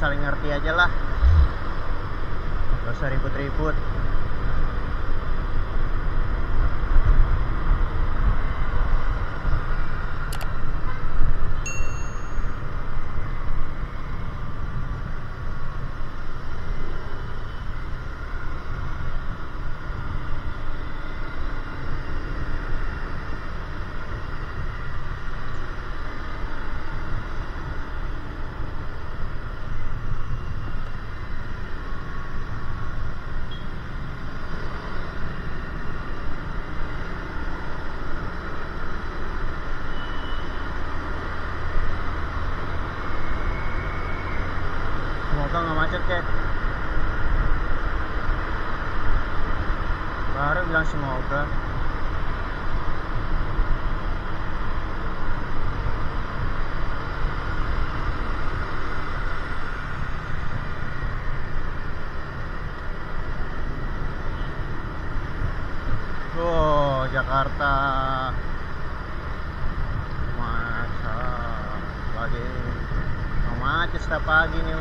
saling ngerti aja lah, gak usah ribut-ribut. Semoga nggak macet kek. Baru bilang semoga. Oh, Jakarta. Masa pagi macet setiap pagi nih.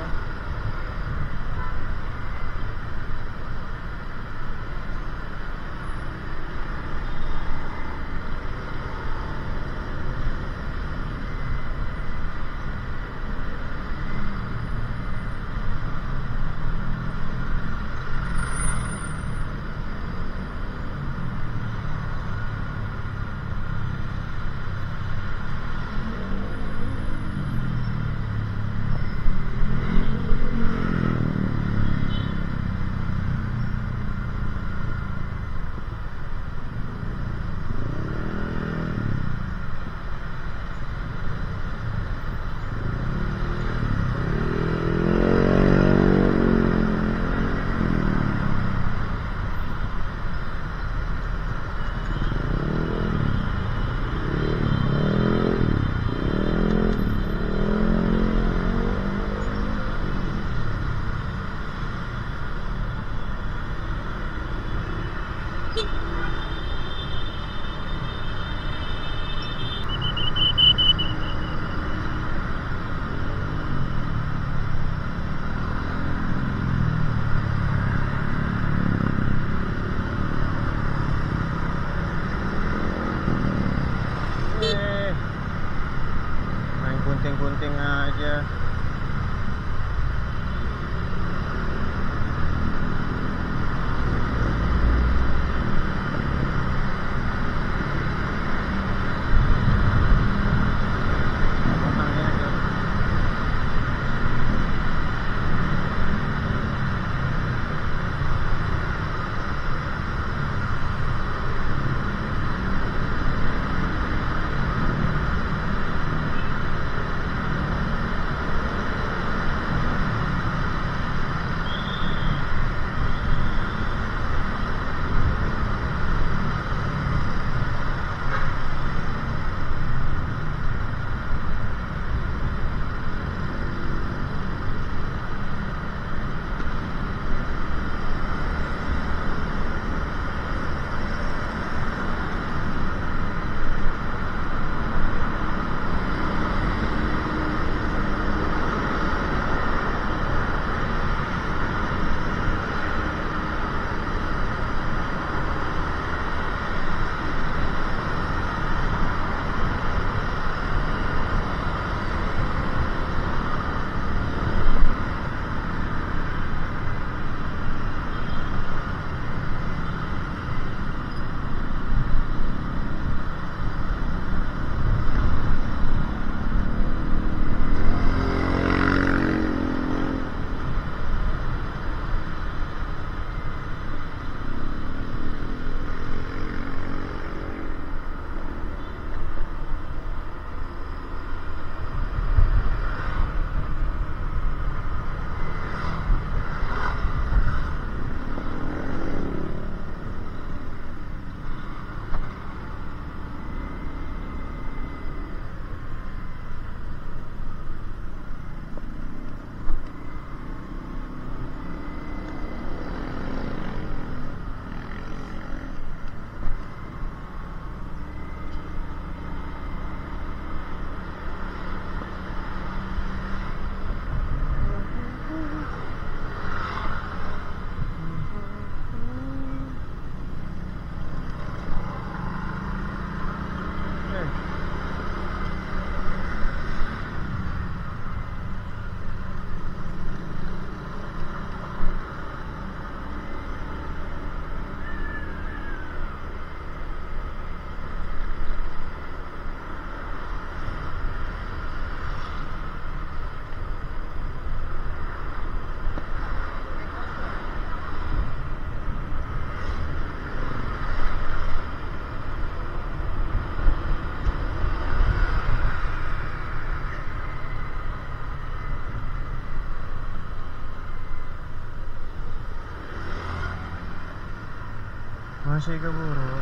Masih keburu.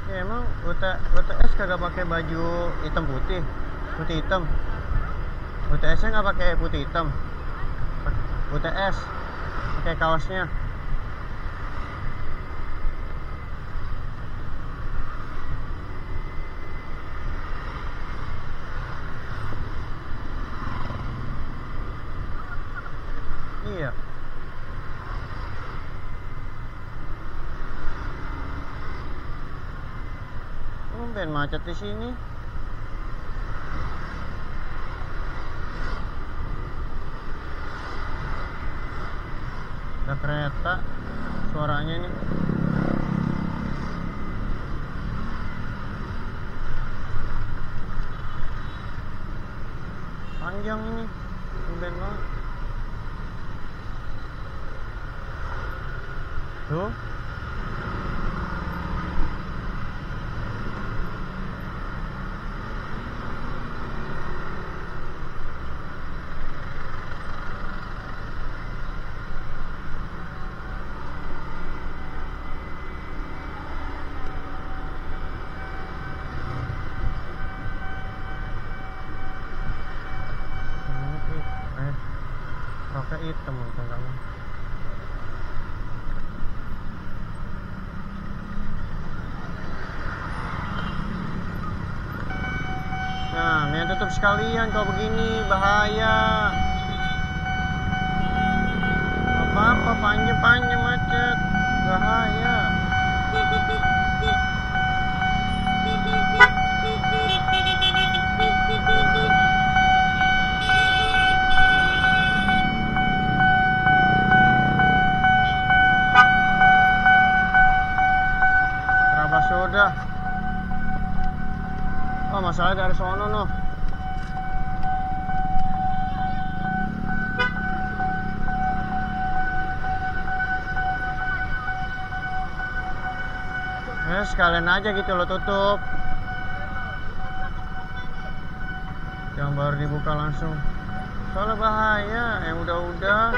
Ya emang UTS kagak pakai baju hitam putih, putih hitam. UTS nya nggak pakai putih hitam. UTS pakai kaosnya. Iya. Ben macet di sini. Ada kereta, suaranya nih. Panjang ini, ben banget. Tuh. Roknya hitam untung kamu. Nah, ini tutup sekalian kalau begini, bahaya. Apa-apa, panjang-panjang macet, bahaya. Terabas sudah. Oh, masalah dari sono noh. Sekalian aja gitu lo tutup. Yang baru dibuka langsung. Soalnya bahaya, yang udah-udah.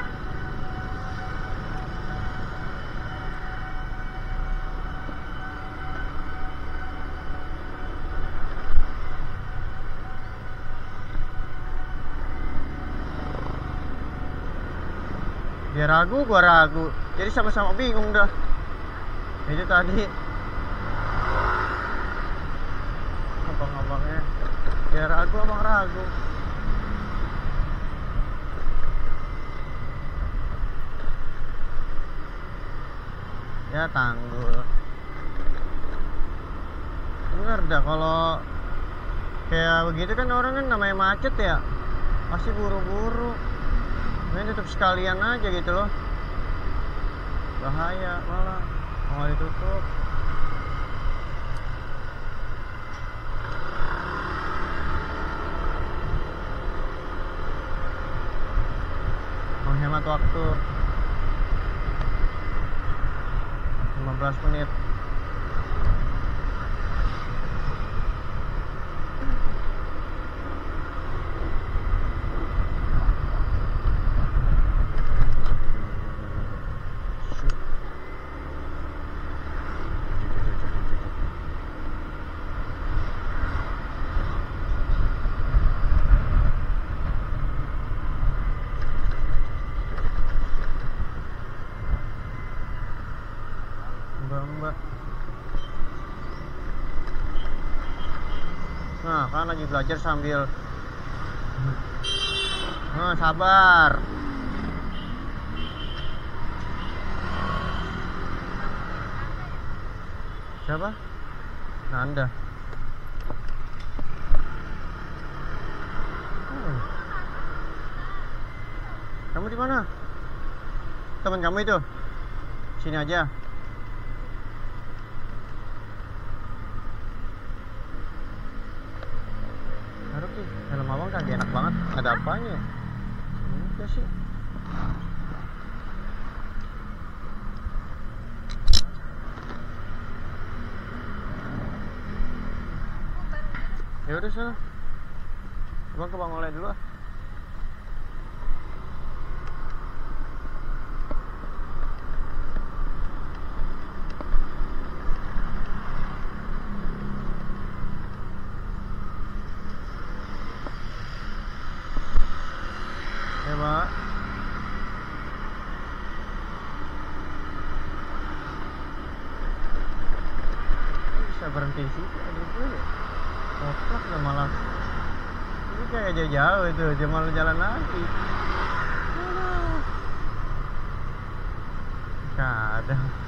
Dia ragu, gua ragu. Jadi sama-sama bingung dah. Itu tadi abang-abangnya dia ragu, abang ragu. Ya tanggul. Bener dah, kalau kayak begitu kan orang kan namanya macet ya, pasti buru-buru. Ini tutup sekalian aja gitu loh. Bahaya malah mau ditutup. Menghemat waktu 15 menit. Mbak. Nah, kan lagi belajar sambil sabar. Siapa? Nanda. Kamu di mana? Teman kamu itu? Sini aja. Helm abang kagak enak banget, ada apanya? Enggak sih. Ya udah sana. Abang ke Bang Oleh dulu ah. berhenti sih ada gue ya koplak udah malas ini kayak jauh-jauh itu dia malah jalan lagi. Aduh.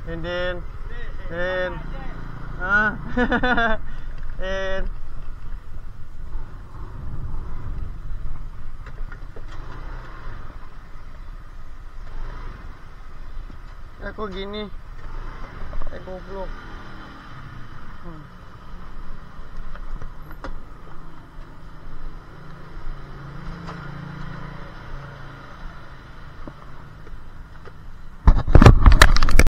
Kadang Din ah Din aku gini goblok